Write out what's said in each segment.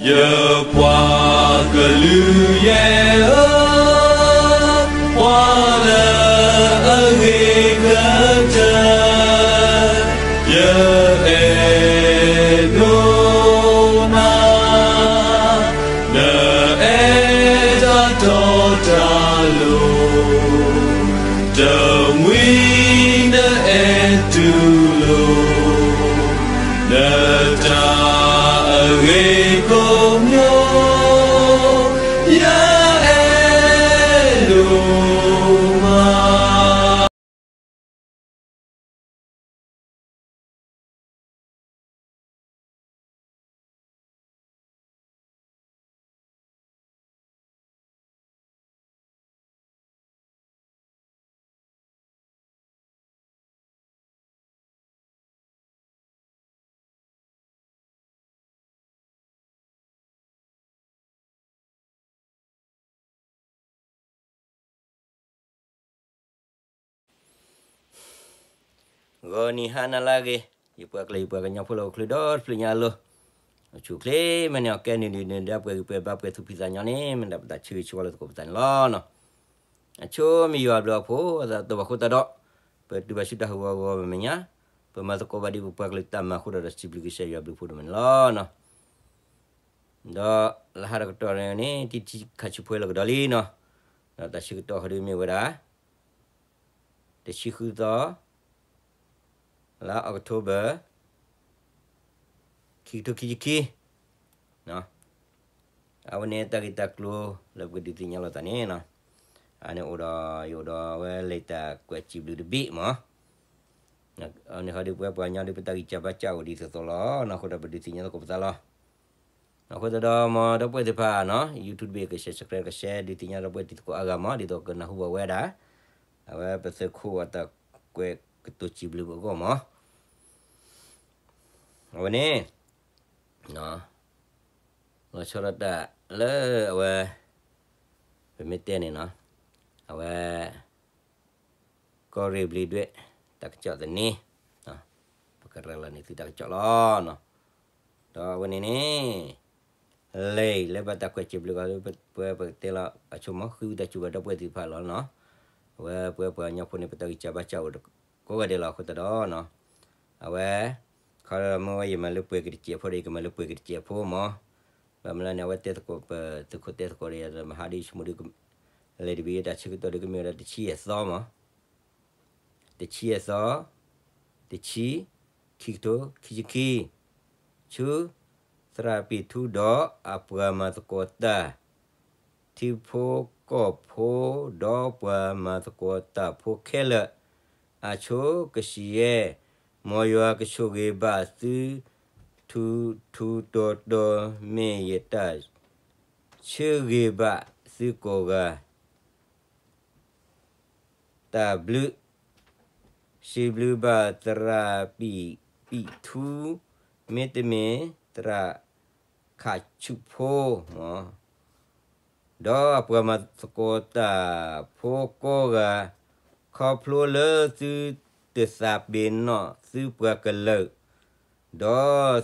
ယပှၤကလုာ်ယဲၢ်ဧၢ, ပှၤလၢအဂ့ၤကတၢၢ်, ယအဲၣ်ဒိးနၤ, နအဲၣ်တၢ်တီတၢ်လိၤ, တမှံၤနအဲၣ်တူၢ်လိာ် နတၢ်အဂ့ၤကိးမံၤ, ယအဲၣ်ဒိးမး. ဂီၤနံၤဟါနၤလၢအဂ့ၤ, ယပှၤကလုာ်ယပှၤကညီဖိလၢဟီၣ်ခိၣ်ချၢဒီတဖျၢၣ်ညါအလိၤ, အိၣ်ဆူၣ်အိၣ်ချ့မ့ၢ်န့ၣ် အကဲနုာ်ဒုးနုာ်ဒါပှဲၤဂံၢ်ပှဲၤဘါပှဲၤသူၣ်ဖှံသးညီန့ၣ် မ့ၢ်ဒၣ်ပတၢ်ဆၢဂ့ၤဆၢဝါလၢသကိးပသးန့ၣ်လီၤ. အဆိမ့ၢ်ယွၤအဘျုးအဖှိၣ်အသးတဘၣ်ဃိသတးဒီး, ပတုၤဘၣ်ဆူတၢ်ဟးဂီၤအဂီၢ်ပမဲာ်ညါ, ပမၤသကိးဘၣ်ဒ်ပပှၤကလုာ်တၢ်မၤအဃိဒီး စံးဘျုးကစၢ်ယွၤအဘျုးအဖှိၣ်ဒိၣ်မးန့ၣ်လီၤ. ဒီးလၢဟါတကတီၢ်န့ၣ် တံထံခးဆူၣ်ဖှဲလီၤကဒီးလံနီၤ, ဒီးတၢ်ဆၢကတီၢ်ဟီဒုးမ့ၢ်ဝဲဒၣ် တဆံဃုသီ လါအီးကထိဘၢၣ် ခံကထိခံဆံခံ, အဝဲန့ၣ်တၢ်ဂ့ၢ်တၢ်ကျိၤလၢပကဒုးသ့ၣ်ညါလိာ်သးန့ၣ်, အန့ၣ်အိၣ်ဒီး ယအိၣ်ဒီးအဝဲလံာ်တၢ်ကွဲးစံးဘျုးတဘ့ၣ်မး, အန့ၣ်ဟီဒုးပဝဲပှၤကညီဒုးပတၢ်ဂံၢ်စၢ်ဘါစၢ်အိၣ်ဒ်သိးသိးလီၤ, အဃိဒီးပဒုးသ့ၣ်ညါသကိးပသးလီၤ. အဃိသတးဒီးမ်ဒီပုၢ်ဝဲၢ်သ့ၣ်တဖၣ်နီၤ YouTube တဘ့ၣ်က share subscribe က share ဒုးသ့ၣ်ညါဒီပုၢ်ဝဲၢ်တံၤသကိးအါဂၤမး ဒ်သိးကနၢ်ဟူဘၣ်ဝဲဒၣ် အဝဲပသုးခိၣ်အတၢ်ကွဲးကတိၤစံးဘျုးပအဂီၢ်မး, အဝဲန့ၣ် လီၤဆီဒၣ်တၢ်လၢအဝဲ ပမ့ၢ်တဲန့ၣ်နီၤ, အဝဲ ကီၢ်ရ့ၣ်ဘျံးဒွဲၣ် တၢ်ကစီၣ်သန့, ပကရၤလီၤန့ၢ်သုတၢ်ကစီၣ်လီၤ. ဒီးအဝဲန့ၣ်န့ၣ် လံာ်လၢဘၣ်တၢ်ကွဲးစံးဘျုးကီး ပဝဲပကတဲလီၤအဆိမး ဃ့ဝံသးစူၤဘၣ်ဒီပုၢ်ဝဲၢ်သ့ၣ်တဖၣ်လီၤနီၤ. အဝဲပဝဲပှၤကညီဖိန့ၣ် ပတၢ်ဂံၢ်စၢ်ဘါစၢ်အိၣ်ကိးဂၤဒဲးလီၤ အဃိသတးဒီး အဝဲ ခီမ့ၢ်ဝဲယမၤလၢပှဲၤက့ၤတစဲးဖိဒီး ယကမၤလၢပှဲၤက့ၤတစဲးဖိမး, ဘၣ်မနုၤလဲၣ်န့ၣ် အဝဲတဲသကိးပသုးခိၣ်တဲသကိးဒီး ယမဟါဒ်ယဆိကမိၣ်ဒ် လံာ်တဘ့ၣ်တၢ်ဆၢကတီၢ်ဒ်ကမ့ၢ်ဝဲဒၣ်တဆံယဲၢ်သီမး, တဆံယဲၢ်သီ, တဆံ, ခံကထိခံဆံခံ, ဆူ သရၣ်ပံာ်ထူဒီးအပှၤမၤသကိးတၢ် ထံဖိကီၢ်ဖိ ဒီးပှၤမၤသကိးတၢ်ဖိခဲလၢာ်, အဆိကဆံးယဲၢ်, မ်ယွၤကဆိၣ်ဂ့ၤဘၣ်သု ထူထူတီတီ မ့ၢ်ယတၢ်ဆၢဂ့ၤဘၣ်သုကိးဂၤ တၢ်ဘျုး, စံးဘျုးဘၣ်သရၣ်ပံာ်, ပံာ်ထူ, မ့တမ့ၢ်သရၣ်ခးဆူၣ်ဖိမး, ဒီးအပှၤမၤသကိးတၢ်ဖိကိးဂၤ, ခီဖျိလၢသုတသးပ့ၤနီၣ်သုပှၤကလုာ်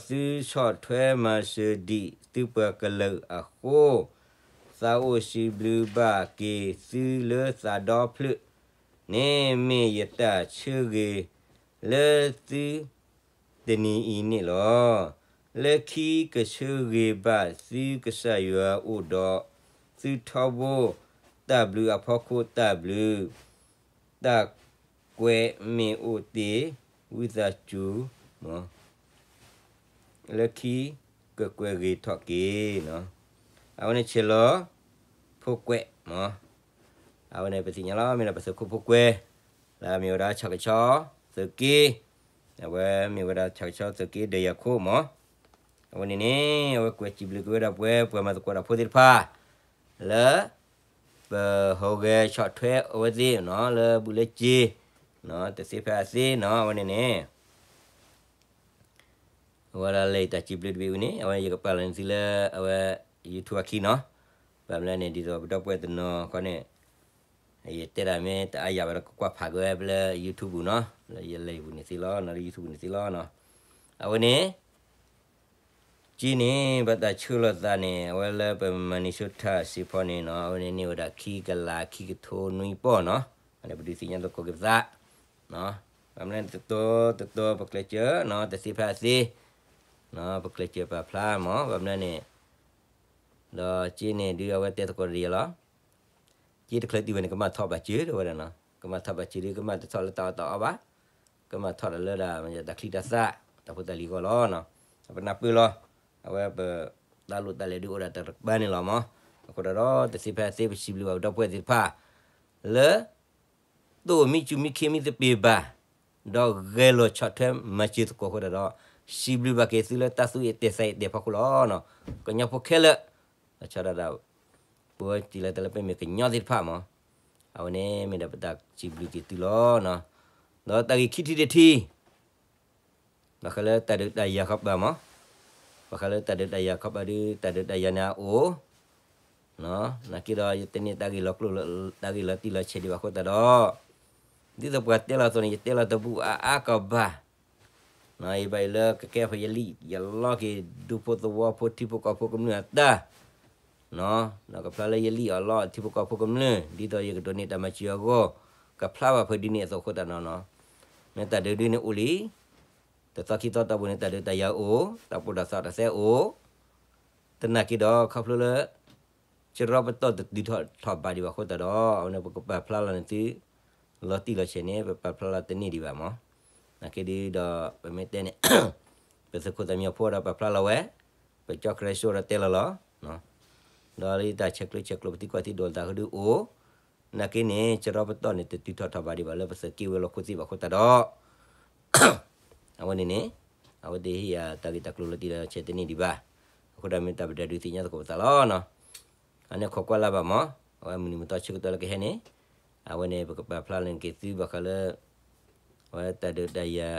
ဒီးသုဆီၣ်ထွဲမၤစၢၤဒံးသုပှၤကလုာ်အဃိ, သးအိၣ်စံးဘျုးဘၣ်က့ၤသုလၢသးဒီဖျၢၣ်န့ၣ် မ့ၢ်ယတၢ်ဆၢဂ့ၤလၢသုတနံၤအံၤန့ၣ်လီၤ. လၢခံကဆၢဂ့ၤဘၣ်သုကစၢ်ယွၤအိၣ်ဒီးသုထီဘိ, တၢ်ဘျုးအဖီခိၣ်တၢ်ဘျုး တၢ်ကွဲးမ့ၢ်အိၣ်တ့ၢ် ဝံသးစူၤ လၢခံကကွဲးဂ့ၤထီၣ်က့ၤ, အဝဲန့ၣ်ဆဲးလီၤ ဖိကွဲးမး, အဝဲန့ၣ်ပသ့ၣ်ညါလီၤ မ့ၢ်ဒၣ်ပသုးခိၣ်ဖိကွဲး, လၢအမ့ၢ်ဝဲဒၣ်ဆၣ်ကဆီသုးက့, အဝဲမ့ၢ်ဝဲဒၣ်ဆၣ်ကဆီသုးက့ဒီးယၤခိၣ်မး, အဝဲန့ၣ်န့ၣ် အဝဲကွဲးစံးဘျုးက့ၤဝဲဒၣ်ပဝဲပှၤမၤသကိးတၢ်ဖိသ့ၣ်တဖၣ် လၢ ပဟူးဂဲၤဆီၣ်ထွဲအဝဲသ့ၣ်နီၤ လၢဘူၣ်လၢစ့ တသ့ဖဲအသ့နီၤ အဝဲန့ၣ်န့ၣ် အဝဲဒၣ်လံာ်တၢ်စံးဘျုးတဘ့ၣ်ဝံၤန့ၣ် အဝဲယကပာ်လီၤန့ၢ်သုလၢအဝဲ YouTube အခံနီၤ, ဘၣ်မနုၤလဲၣ်န့ၣ် ဒ်သိးပဒီပုၢ်ဝဲၢ်တနီၤခီန့ၣ် ယတဲဒၣ်မ့ၢ်တအါယၤဘၣ်ဒီးကကွၢ်ဖးက့ၤဝဲလၢ YouTube ပူၤနီၤ, လၢယလံာ်ပူၤန့ၣ်သ့လီၤနီၤ လၢ YouTube ပူၤန့ၣ်သ့လီၤနီၤ, အဝဲန့ၣ် က့န့ၣ် ဘၣ်တၢ်ဆှၢလီၤသးန့ၣ် အဝဲလၢပ Minnesota စ့ဖီန့ၣ်နီၤ အဝဲန့ၣ်န့ၢ်ဝဲဒၣ်ခံကလးခံကထိနွံပီၢ်နီၤ, အဝဲန့ၣ်ပဒုးသ့ၣ်ညါသကိးက့ၤပသး, ဘၣ်မနုၤန့ၣ် တတီတတီပကျဲးစၢးနီၤ တသ့ဖဲအသ့, ပကျဲးစၢးပာ်ဖျါမး ဘၣ်မနုၤန့ၣ်, ဒီးက့န့ၣ်ဒုးအဝဲတဲသကိးတယဲလီၤ. က့တချုးတုၤဝဲန့ၣ် ကမၣ်ထီၣ်ဘၣ်စၢၤတဝဲဒၣ်နီၤ, ကမၣ်ထီၣ်ဘၣ်စၢၤဒုး ကမၣ်တထီၣ်လၢတၢ်အီၣ်တၢ်အီဘၣ်, ကမၣ်ထီၣ်ဒီးလၢဒၣ် တၢ်ချံတၢ်သၣ် တၢ်ဖိတၢ်လံၤအဂီၢ်လီၤ. ပနၢ်ပၢၢ်လီၤ, အဝဲပ တၢ်လိၣ်တၢ်လဲၤဒုးအိၣ်ဒၣ်တကပၤန့ၣ်လီၤမး, အဃိဒီးတသ့ဖဲအသ့ ပစံးဘျုးဘၣ်ပဒီပုၢ်ဝဲၢ်သ့ၣ်တဖၣ် လၢ သိၣ်မံကၠူမံခ့မံသပ့ၤဘၣ်, ဒီးဂဲၤလိာ်ဆီၣ်ထွဲမၤစၢၤသကိးအဃိသတးဒီး, စံးဘျုးဘၣ်က့ၤသုလၢတၢ်သူၣ်အ့ၣ်တဲာ်သးအ့ၣ်တဲာ်ဖီခိၣ်လီၤ. ကညီဖိခဲလၢာ်, ဒီးဆီဒၣ်ဒၣ်, ပဝဲစံးလၢတၢ်လၢပမ့ၢ်ကညီသ့ၣ်တဖၣ်မး, အဝဲန့ၣ်မ့ၢ်ဒၣ်ပတၢ်စံးဘျုးက့ၤသုလီၤ. ဒီးတၢ်ဂ့ၢ်ခံထံၣ်တထံၣ် ဘၣ်ဃးလၢတၢ်ဒုးတၢ်ယၤခီပၤမး, ဘၣ်ဃးလၢတၢ်ဒုးတၢ်ယၤခီပၤဒုး တၢ်ဒုးတၢ်ယၤန့ၣ်အအိၣ်, နာ်က့ဒီးယတန့ၢ်တၢ်ဂ့ၢ်လီၤကျိၤ, တၢ်ဂ့ၢ်လီၤတံၢ်လီၤဆဲးဒံးဘၣ်အဃိသတးဒီး, ဒ်သိးပှၤတဲလီၤအသိးန့ၣ် ယတဲလီၤတဘူၣ်အါအါကီးဘၣ်, ယဘၣ်အံၤလၢကကဲဖဲယလံၣ်ယလီက့ၤ ဒူဖိသဝီဖိထံဖိကီၢ်ဖိကမျၢၢ်အတၢ် ဒီးကဖျါလၢယလံၣ်အီၤလီၤထံဖိကီၢ်ဖိကမျၢၢ် ဒ်သိးယကဒိးန့ၢ်တၢ်မၤစၢၤအဂီၢ်, ကဖျါဘၣ်ဖဲဒ်န့ၣ်အသိးအဃိသတးဒီးနီၤ, မ့ၢ်တၢ်ဒုးဒုးန့ၣ်အိၣ်လံ, တသီခံသီတီၢ်ပူၤန့ၣ် တၢ်ဒုးတၢ်ယၤအိၣ်, တၢ်ပီးတၢ်သီတၢ်သဲအိၣ်, သနာ်က့ဒီးခီဖျိလၢ ကရီပတီၢ်တတုၤထီၣ်ထီၣ်ဘးဒံးဘၣ်အဃိသတးဒီး အဝဲန့ၣ်ပကပာ်ဖျါလီၤန့ၣ်သု လီၤတံၢ်လီၤဆဲးန့ၣ် ပပာ်ဖျါလီၤတန့ၢ်ဒံးဘၣ်မး, နာ်က့ဒုးဒီး ပမ့ၢ်တဲန့ၣ် ပသုးခိၣ်သးမံအဖိဒီးပာ်ဖျါလီၤဝဲ, ပကၠီကရၢၡိဒီးတဲလီၤလီၤ ဒီးလၢတၢ်ဆဲးကျိးဆဲးကျိးပသံကွၢ်သံဒိးသးဃုဒုအိၣ်, နာ်က့န့ၣ် ကရီပတီၢ်န့ၣ် တတုၤထီၣ်ထီၣ်ဘးဒံးဘၣ်လၢပသုးက့ဝဲၤလီၢ်ခိၣ်သ့ၣ်ဘၣ်အဃိသတးဒီး အဝဲန့ၣ်န့ၣ် အဝဲသ့ၣ်ဟ့ၣ်ယၤတၢ်ဂ့ၢ်တၢ်ကျိၤလီၤတံၢ်လီၤဆဲးတန့ၢ်ဒံးဘၣ်, အဃိဒီးမ့ၢ်တၢ်ပတၢ်ဒုးသ့ၣ်ညါသကိးပသးလီၤ. အန့ၣ်ခိးကွၢ်လၢ်ဘၣ်မး, အဝဲမုၢ်နံၤမုၢ်သီဆၢကတီၢ်လၢကဟဲန့ၣ်, အဝဲန့ၣ် ပကပာ်ဖျါလီၤန့ၢ်က့ၤသုဘၣ်ဃးလၢ အဝဲတၢ်ဒုးတၢ်ယၤ,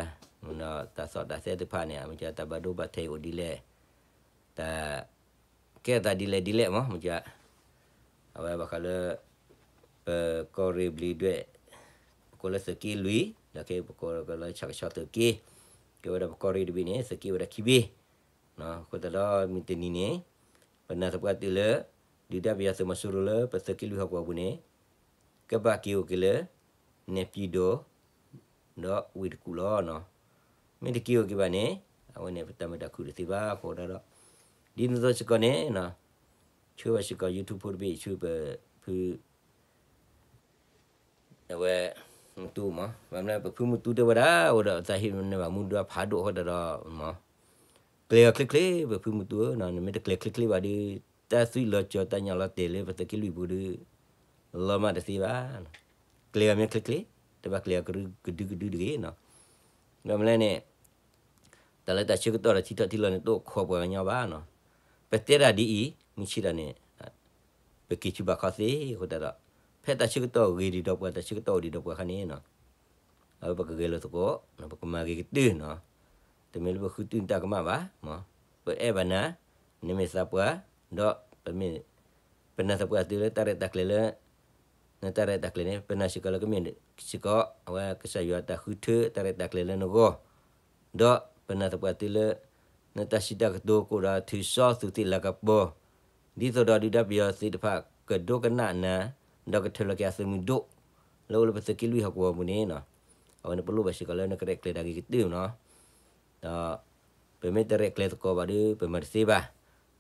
ဒီးတၢ်သီၣ်တၢ်သဲသ့ၣ်တဖၣ်န့ၣ် မ့ၢ်ကတၢ်ဘၣ်ဒိဘၣ်ထံးအိၣ်ဒ်လဲၣ်, တၢ် ကဲသးဒ်လဲၣ်ဒ်လဲၣ်မး မ့ၢ်က, အဝဲဘၣ်ဃးလၢ ပကီၢ်ရ့ၣ်ဘျံးဒွဲၣ်, ပကိးလၢသုးက့လွံၢ်, ဒီးက့ပကိးလၢဆၣ်ကဆီသုးက့, ကဲဝဲဒၣ်ပကီၢ်ရ့ၣ်တဘ့ၣ်န့ၣ် သုးက့ဝဲဒၣ်ခံဘ့ၣ်, အဃိသတးဒီးမုၢ်တနံၤန့ၣ် ပနာ်သပှၢ်တုၤလၢ ဒုၣ်ဒါပယီၤသုးမီၤစိရိၤလၢပသုးက့လွံၢ်ဟီၣ်ကဝီၤပူၤန့ၣ် ကဘၣ်က့ၤအိၣ်က့ၤလၢ နဲၣ်ပၠံၣ်ဒိၣ် ဒီးဝ့ၢ်တကူၣ်လီၤ. မ့ၢ်တက့ၤအိၣ်က့ၤဘၣ်န့ၣ် အဝဲန့ၣ်ပတၢ်မုာ်တၢ်ခုၣ်တသ့ဘၣ်အဃိဒီး, ဒ်န့ၣ်အသိးစ့ၢ်ကီးန့ၣ် ဆှၢဝဲစ့ၢ်ကီး YouTube ဖိတဘ့ၣ် ဆှၢပဖု အဝဲ မုၢ်တူမး, ဘၣ်မနုၤပဖုမုၢ်တူတဲဝဲဒၣ် အိၣ်ဒီးတၢ်ဟ့ၣ်မနုၤဘၣ်မူဒါဖးဒိၣ်အဃိသတးဒီး ကျဲၤအီၤချ့ချ့ ပဖုမုၢ်တူဧၢ, နမ့ၢ်တကျဲၤချ့ချ့ဘၣ်ဒီး တၢ်သွံၣ်လီၤကၠီၤတၢ်ညၣ်လီၤတဲာ်လၢပသုးက့လွံၢ်ပူၤဒီး လီၤမးတသ့ဘၣ်. ကျဲၤအီၤမ့ၢ်ချ့ချ့, တဘၣ်ကျဲၤအီၤကဒုကဒုတဂ့ၤနီၤ. ဘၣ်မနုၤလဲၣ်န့ၣ် တၢ်လၢတၢ်ဆၢကတီၢ်ဒီးထံထီၣ်ထံလီၤန့ၣ် တအိၣ်ခိးပှၤကညီဘၣ်နီၤ. ပတဲတၢ်ဒ်အံၤ မုၢ်ဆ့ၣ်တၢ်န့ၣ် ပက့ၤဆူဘၣ်ခီသ့အဃိသတးဒီး ဖဲတၢ်ဆၢကတီၢ်ဂ့ၤဒံးဒီးပှၤ တၢ်ဆၢကတီၢ်အိၣ်ဒံးဒီးပှၤအခါန့ၣ်နီၤ အဝဲပကဂဲၤလိာ်သကိး ပကမၤဂ့ၤကတၢၢ်နီၤ. တမ့ၢ်လၢပဃုတုၤတၢ်ကမၣ်ဘၣ်, ပအဲၣ်ဘၣ်နၤ, နမ့ၢ်သးပှၢ်, ဒီးပမ့ၢ် ပနာ်သပှၢ်တုၤလၢတၢ်ရဲၣ်တၢ်ကျဲၤလၢ နတၢ်ရဲၣ်တၢ်ကျဲၤန့ၣ် ပနာ်စ့ၢ်ကီးလၢကမ့ၢ်စ့ၢ်ကီး အဝဲကစၢ်ယွၤတၢ်ဃုထၢတၢ်ရဲၣ်တၢ်ကျဲၤလၢနဂီၢ်, ဒီးပနာ်သပှၢ်တုၤလၢ နတၢ်စံးတၢ်ကတိၤကအိၣ်ဒီးထုးစီသူးသ့ၣ်လၤကပီၤ, ဒ်သိးဒီးဒုၣ်ဒါပယီၤသ့ၣ်တဖၣ် ကဒိကနၣ်နၤ, ဒီးကထၢလီၤက့ၤအသုးမုၢ်ဒိၣ် လၢအိၣ်လၢပသုးက့လွံၢ်ဟီၣ်ကဝီၤပူၤန့ၣ်နီၤ, အဝဲန့ၣ်ပလိၣ်ဘၣ်စ့ၢ်ကီးလၢနကရဲၣ်ကျဲၤတၢ်ဂ့ၤကတၢၢ်နီၤ. ဒီး ပမ့ၢ်တရဲၣ်ကျဲၤသကိးဘၣ်ဒီး ပမၤတသ့ဘၣ်.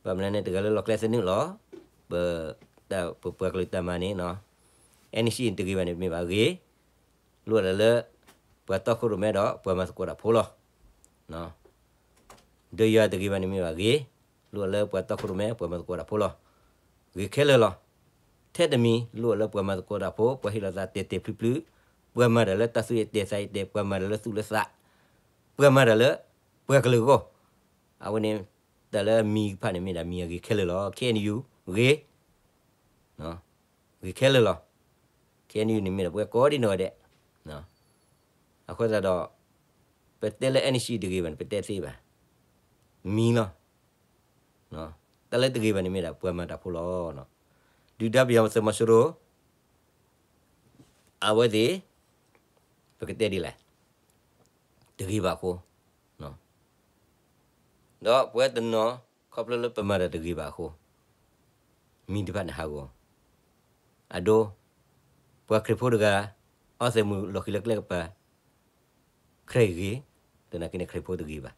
ဘၣ်မနုၤန့ၣ် တဂၤလၢလီၢ်ကျဲသနၢၣ်လီၤ. ပ ပပှၤကလုာ်တၢ်မၤန့ၣ်နီၤ NCA တဂ့ၤဘၣ်န့ၣ် မ့ၢ်ဘၣ်ဂ့ၤ, လိၣ်ဒၣ်လၢ ပှၤတီခိၣ်ရိၣ်မဲဒီးပှၤမၤသကိးတၢ်ဖိလီၤ. ဒီးယွၤတဂ့ၤဘၣ်န့ၣ်မ့ၢ်ဘၣ်ဂ့ၤ, လိၣ်ဒၣ်လၢပှၤတီခိၣ်ရိၣ်မဲ ပှၤမၤသကိးတၢ်ဖိလီၤ. ဂ့ၤခဲလၢာ်လီၤ. ထဲတမံၤ လိၣ်ဒၣ်လၢပှၤမၤသကိးတၢ်ဖိ ပှၤဟ့ၣ်လီၤသးတဲာ်တဲာ်ဖျုးဖျုး, ပှၤမၤတၢ်လၢတၢ်သူၣ်အ့ၣ်တဲာ်သးအ့ၣ်တဲာ်, ပှၤမၤတၢ်လၢသူၣ်လၢသး, ပှၤမၤတၢ်လၢ ပှၤကလုာ်အဂီၢ်, အဝဲန့ၣ် တၢ်လၢမံၤတဖၣ်န့ၣ် မ့ၢ်ဒၣ်မံၤအဂ့ၤခဲလၢာ်လီၤ. KNU ဂ့ၤ, ဂ့ၤခဲလၢာ်လီၤ. KNU န့ၣ်မ့ၢ်ဒၣ်ပဝဲကိးဒံနီၢ်ဂၤဒဲး, အဃိသတးဒီး ပတဲလၢ NCA တဂ့ၤဘၣ်န့ၣ် ပတဲသ့ဘၣ်, မံၤလီၤ. တၢ်လၢတဂ့ၤဘၣ်န့ၣ်မ့ၢ်ဒၣ်ပှၤမၤတၢ်ဖိလီၤ. ဒုၣ်ဒါပယီၤသုးမီၤစိရိၤ အဝဲသ့ၣ် ပကတဲဒ်လဲၣ်, တဂ့ၤဘၣ်အဃိ, ဒီးပဝဲတနီၤ ခီဖျိလၢပမၤတၢ်တဂ့ၤဘၣ်အဃိ, မံၤတဖၣ်န့ၣ်ဟးဂီၤ, အဒိ, ပှၤခရံာ်ဖိတဂၤ အီသဲးမုၢ်လီၢ်ခံလၢကျဲကပၤ ခရံာ်ဂ့ၤ, သနာ်က့န့ၣ် ခရံာ်ဖိတဂ့ၤဘၣ်.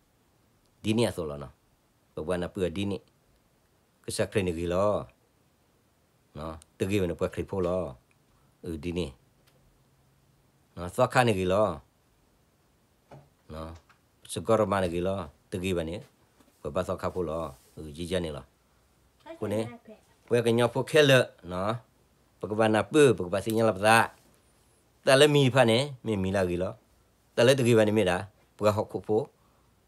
ဒ်န့ၣ်အသိးလီၤနီၤ. ပပှၤနၢ်ပၢၢ်အီၤဒ်န့ၣ်, ကစၢ်ခရံာ်န့ၣ်ဂ့ၤလီၤ. တဂ့ၤဘၣ်န့ၣ်ပှၤခရံာ်ဖိလီၤ. အၢ ဒ်န့ၣ်, သီခါန့ၣ်ဂ့ၤလီၤ. စကီရမၤန့ၣ်ဂ့ၤလီၤ. တဂ့ၤဘၣ်န့ၣ် ပှၤဘါသီခါဖိလီၤ. အၢ ယံယါန့ၣ်လီၤ. အဃိန့ၣ် ပှၤကညီဖိခဲလၢာ် ပကဘၣ်နၢ်ပၢၢ် ပကဘၣ်သ့ၣ်ညါလီၤပသး, တၢ်လၢမံၤတဖၣ်န့ၣ် မ့ၢ်မံၤလၢအဂ့ၤလီၤ. တၢ်လၢတဂ့ၤဘၣ်န့ၣ်မ့ၢ်ဒၣ် ပှၤဟီၣ်ခိၣ်ဖိ,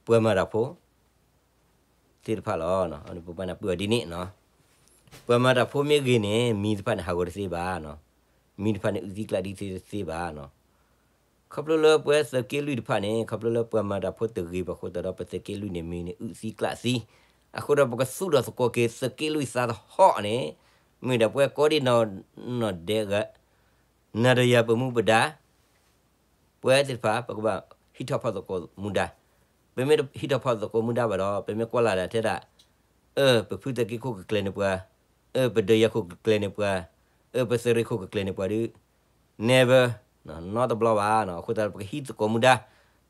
ပှၤမၤတၢ်ဖိ သ့ၣ်တဖၣ်လီၤ. ပပှၤနၢ်ပၢၢ်အီၤဒ်န့ၣ်နီၤ. ပှၤမၤတၢ်ဖိမ့ၢ်ဂ့ၤန့ၣ် မံၤတဖၣ်န့ၣ်ဟးဂီၤတသ့ဘၣ်နီၤ. မံၤတဖၣ်န့ၣ် အုၣ်သံကျၣ်ဒံးတသ့ဘၣ်နီၤ. ခီဖျိလၢပဝဲသုးက့လွံၢ်တဖၣ်န့ၣ် ခီဖျိလၢပှၤမၤတၢ်ဖိတဂ့ၤဘၣ်အဃိသတးဒီး ပသုးက့လွံၢ်န့ၣ် မံၤန့ၣ်အုၣ်သံကျၣ်သံ, အဃိဒီးပကသူၣ်ထီၣ်သကိးက့ၤသုးက့လွံၢ်သးသဟီၣ်န့ၣ်, မ့ၢ်ဒၣ်ပှၤကိးဒံးနီၢ်ဒဲးဂၤ, နၤဒီးယၤပမူပဒါ ပဝဲသ့ၣ်တဖၣ် ပကဘၣ်ဟံးထီၣ်ဖီၣ်သကိးမူဒါ, ပမ့ၢ်တဟံးထီၣ်ဖီၣ်သကိးမူဒါဘၣ်ဒီး ပမ့ၢ်ကွၢ်လၢ်ဒၣ်ထဲဒၣ်, အၢ ပဖုသုးက့ခိၣ်ကကျဲၤန့ၢ်ပှၤ, အၢ ပဒၢးယၤခိၣ်ကကျဲၤန့ၢ်ပှၤ, အၢ ပသုးရ့ၣ်ခိၣ်ကကျဲၤန့ၢ်ပှၤဒီး never, နီတဘျီဘၣ်နီၤ. အဃိသတးဒီး ပကဟံးသကိးမူဒါ,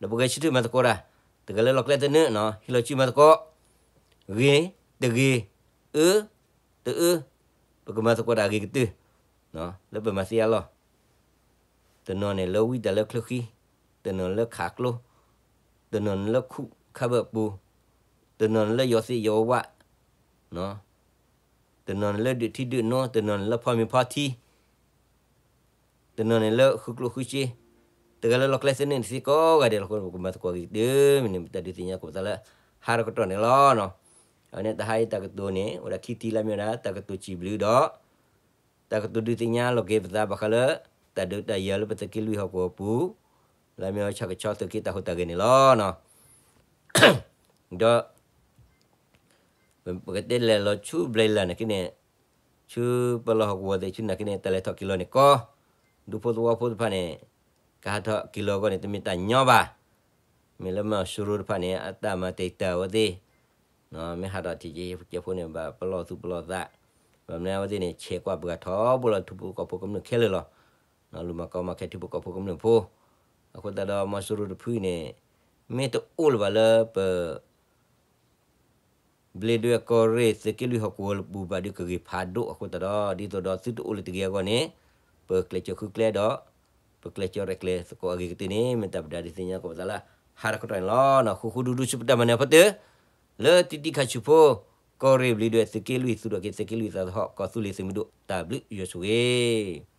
ဒီးပဂဲၤဆၢထၢၣ်မၤသကိးတၢ်, တဂၤလၢလီၢ်ကျဲသနၢၣ်နီၤ ဟံးလီၤစုမၤသကိး, ဂ့ၤ, တဂ့ၤ, အၢ, တအၢ, ပကမၤသကိးတၢ်အဂ့ၤကတၢၢ်, လၢပမၤသ့အလီၢ် တနီၤန့ၣ်လၢဝံတၢ်လၢချၢဃံ, တနီၤန့ၣ်လၢခးကျိ, တနီၤန့ၣ်လၢခူၣ်ခါဘၢၣ်ပူၤ, တနီၤန့ၣ်လၢယီၤသ့ၣ်ယီၤဝၣ်, တနီၤန့ၣ်လၢဒုးထံဒုးနိ, တနီၤန့ၣ်လၢဖီမ့ၤဖီထံ, တနီၤန့ၣ်လၢဃုကျိၣ်ဃုစ့, တဂၤလၢလီၢ်ကျဲသနၢၣ်န့ၣ်သ့ကိးဂၤဒဲးလီၤ. အဃိပကမၤသကိးဂ့ၤကတၢၢ်, မ့ၢ်န့ၣ်တၢ်ဒုးသ့ၣ်ညါကိးပသးလၢ ဟါတကတီၢ်န့ၣ်လီၤ. အဝဲန့ၣ်တဟါအံၤတၢ်ကတိၤန့ၣ် အိၣ်ဒၣ်ခံထံၣ်လၢမ့ၢ်ဝဲဒၣ် တၢ်ကတိၤစံးဘျုးဒီး တၢ်ကတိၤဒုးသ့ၣ်ညါလီၤက့ၤပသးဘၣ်ဃးလၢ တၢ်ဒုးတၢ်ယၤလၢပသုးက့လွံၢ်ဟီၣ်ကဝီၤပူၤ, လၢမ့ၢ်ဝဲဆၣ်ကဆီသုးက့တၢ်ဟူးတၢ်ဂဲၤန့ၣ်လီၤ. ဒီး ပကတဲလဲၤလီၤဆူဘျဲၣ်လၢ်နာ်က့န့ၣ်, ဆူပလီၢ်ဟီၣ်ကဝီၤသ့ၣ်ဆူနာ်က့န့ၣ် တၢ်လဲၤထီၣ်က့ၤလီၤန့ၣ်ကီ, ဒူဖိသဝီဖိတဖၣ်န့ၣ် ကဟးထီၣ်က့ၤလီၤအဂီၢ်န့ၣ် တမ့ၢ်တၢ်ညီဘၣ်. မ့ၢ်လၢမီၤစိရိၤတဖၣ်န့ၣ် အတၢ်မၤတံာ်တာ်အဝဲသ့ၣ်, မ့ၢ်ဟးထီၣ်ထံၣ်ကဲဖိန့ၣ် ဘၣ်ပလီၢ်သူၣ်ပလီၢ်သး, ဘၣ်မနုၤအဝဲသ့ၣ်န့ၣ် ဆဲးကွၢ်ပှၤထီဘိလီၤထူဖိကီၢ်ဖိကမျၢၢ်ခဲလၢာ်လီၤ. လူၤမၤကီမၤခဲထံဖိကီၢ်ဖိကမျၢၢ်ဖိ, အဃိသတးဒီးမီၤစိရိၤတဖုန့ၣ် မ့ၢ်တအိၣ်လၢၤဘၣ်လၢပ ဘျ့ဒွဲၣ်ကီၢ်ရ့ၣ်သုးက့လွံၢ်ဟီၣ်ကဝီၤပူၤဘၣ်ဒီးကဂ့ၤဖးဒိၣ်အဃိသတးဒီး ဒ်သိးဒီးသုတအိၣ်လၢၤတဂ့ၤအဂီၢ်န့ၣ်, ပကျဲးစၢးဃုကျဲဒီး ပကျဲးစၢးရဲၣ်ကျဲၤသကိးအဂ့ၤကတၢၢ်န့ၣ် မ့ၢ်တၢ်ပဒုးသ့ၣ်ညါကိးပသးလၢ ဟါတကတီၢ်န့ၣ်လီၤ. ဃူဃူဒူဒူဆူပတၢ်မၤနၢၤအဖီတၢၢ်, လၢတံၤတံၤခါဆူၣ်ဖိ, ကီၢ်ရ့ၣ်ဘျ့ဒွဲၣ်သုးက့လွံၢ် သူၣ်ထီၣ်က့ၤသုးက့လွံၢ်သးသဟီၣ် ကီၢ်သူလ့ၤသုးမုၢ်ဒိၣ် တၢ်ဘျုးယွၤဆိၣ်ဂ့ၤ